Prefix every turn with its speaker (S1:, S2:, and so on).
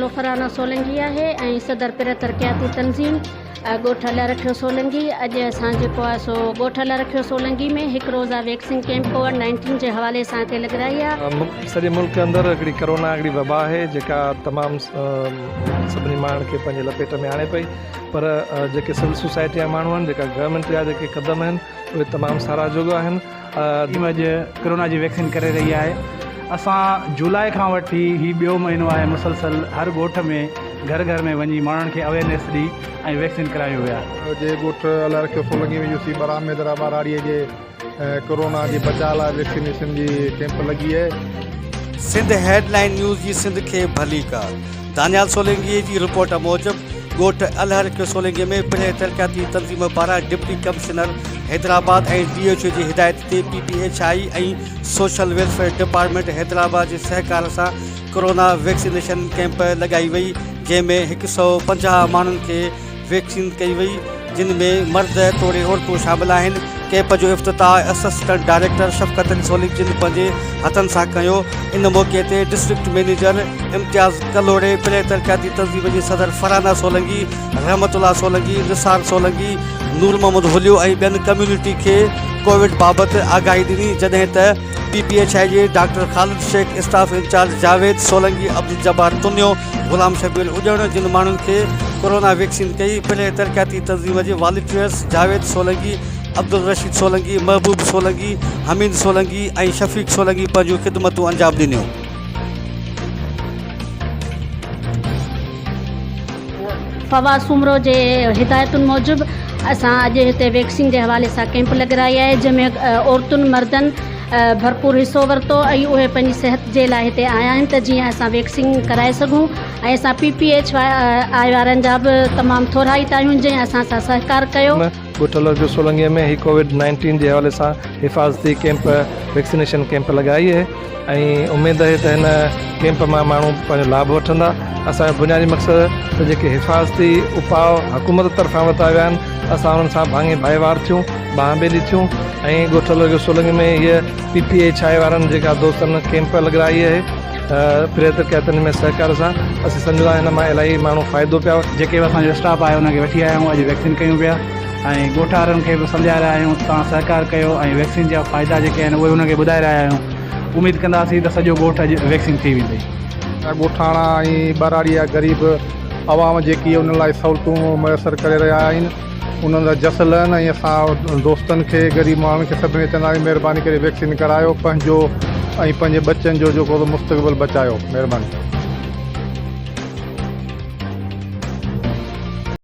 S1: نالو فرانا سولنگي آهي ۽ صدر پري ترقياتي تنظيم ڳوٺ الله رکيو سولنگي اڄ اسان جيڪو آهي سو ڳوٺ الله رکيو سولنگي ۾ هڪ روزه ويڪسين ڪيمپ ڪووڊ نائنٽين جي حوالي سان هتي لڳرائي آهي.
S2: سڄي ملڪ اندر هڪڙي ڪرونا هڪڙي وبا آهي جيڪا تمام سڀني ماڻهن کي پنهنجي لپيٽ ۾ آڻي پئي پر جيڪي سول سوسائٽي جا ماڻهو آهن جيڪا گورنمينٽ جا جيڪي قدم آهن اهي تمام ساراهه جوڳا آهن.
S3: ٽيم اڄ ڪرونا جي ويڪسين ڪري رهي آهي اسان جولاء کان وٺي هي ٻيو مهينو آهي مسلسل هر ڳوٺ ۾ گهر گهر ۾ وڃي ماڻهن کي اويرنيس ڏئي ۽ ويڪسين ڪرايون ويا.
S4: جي ڳوٺ الله رکيو سولنگي ۾ يوسي ٻرام حيدر ٻهراڙي جي ڪرونا جي بچاء لاء ويڪسينيشن جي ڪيمپ لڳي آهي.
S5: سنڌ هيڊ لائين نيوز جي سنڌ کي ڀليڪار دانيال سولنگي جي رپورٽ موجب ڳوٺ الهرکيو سولنگي ۾ پري ترقياتي تنظيم پاران deputy commissioner Hyderabad ۽ D H O جي هدايت تي P P H I ۽ social welfare department Hyderabad جي سهڪار سان ڪورونا ويڪسينيشن ڪئمپ لڳائي وئي جنهن ۾ 150 ماڻهن کي ويڪسين ڪئي وئي جن ۾ مرد توڙي عورتون شامل آهن. ڪئمپ جو افتتاح اسسٽنٽ ڊائريڪٽر شفقت علي سولنگي جن پنهنجي هٿن سان ڪيو. ان موقعي تي ڊسٽرڪٽ مئنيجر امتياز ڪلهوڙي، پري ترقياتي تنظيم جي صدر فرانا سولنگي، رحمت الله سولنگي، نثار سولنگي، نور محمد هليو ۽ ٻين ڪميونٽي کي ڪووڊ بابت آگاهي ڏني جڏهن ته پي پي ايڇ I جي doctor Khalid Shaikh, staff incharge Javed Solangi, Abdul Jabbar Tunio, Ghulam Shabbir Ujan جن ماڻهن کي ڪورونا ويڪسين ڪئي پري ترقياتي تنظيم جي والنٽيئرس جاويد سولنگي، عبدالرشيد سولنگي، محبوب سولنگي، حميد سولنگي ۽ شفيق سولنگي پنهنجون خدمتون انجام ڏنيون.
S1: فواد سومرو جي هدايتن موجب اسان اڄ هتي ويڪسين جي حوالي سان ڪيمپ لڳرائي آهي جنهن ۾ عورتن مردن ڀرپور حصو ورتو ۽ اهي پنهنجي صحت جي لاء هتي آيا آهن ته جيئن اسان ويڪسين ڪرائي سگهون ۽ اسان پي پي ايڇ I وارن جا به تمام ٿورائتا آهيون جنهن اسان سان سهڪار ڪيو.
S2: ڳوٺ لرجو سولنگي ۾ هي ڪووڊ نائنٽين جي حوالي سان حفاظتي ڪيمپ ويڪسينيشن ڪيمپ لڳائي آهي ۽ اميد آهي ته هن ڪيمپ مان ماڻهو پنهنجو لاڀ وٺندا اسان جو بنيادي مقصد ته جيڪي حفاظتي اپاء حڪومت طرفان ورتا ويا آهن اسان انهن سان ڀاڱي ڀائيوار ٿيون ٻانهن ٻيلي ٿيون ۽ ڳوٺ لڳ سولنگي ۾ هيء پي پي ايڇ I وارن جيڪا دوستن ڪيمپ لڳرائي آهي پريت ڪيتن ۾ سهڪار سان اسين سمجهون ٿا هن مان الاهي ماڻهو فائدو پيا وٺن.
S3: جيڪي به اسان جو اسٽاف آهي ان کي وٺي آيا آهيون اڄ ويڪسين ڪيون پيا ۽ ڳوٺ وارن کي به سمجهائي رهيا آهيون ته توهان سهڪار ڪيو ۽ ويڪسين جا فائدا جيڪي آهن اهي انهن کي ٻڌائي رهيا آهيون اميد ڪنداسين ته سڄو ڳوٺ اڄ ويڪسين ٿي ويندي.
S4: ڳوٺاڻا ۽ ٻهراڙي جا غريب عوام جيڪي انهن لاء سهولتون ميسر ڪري رهيا آهن انهن جا جس لهن ۽ اسان دوستن کي غريب ماڻهن کي سڀني کي چوندا آهيون مهرباني ڪري ويڪسين ڪرايو پنهنجو ۽ پنهنجي ٻچن جو جيڪو مستقبل بچايو مهرباني.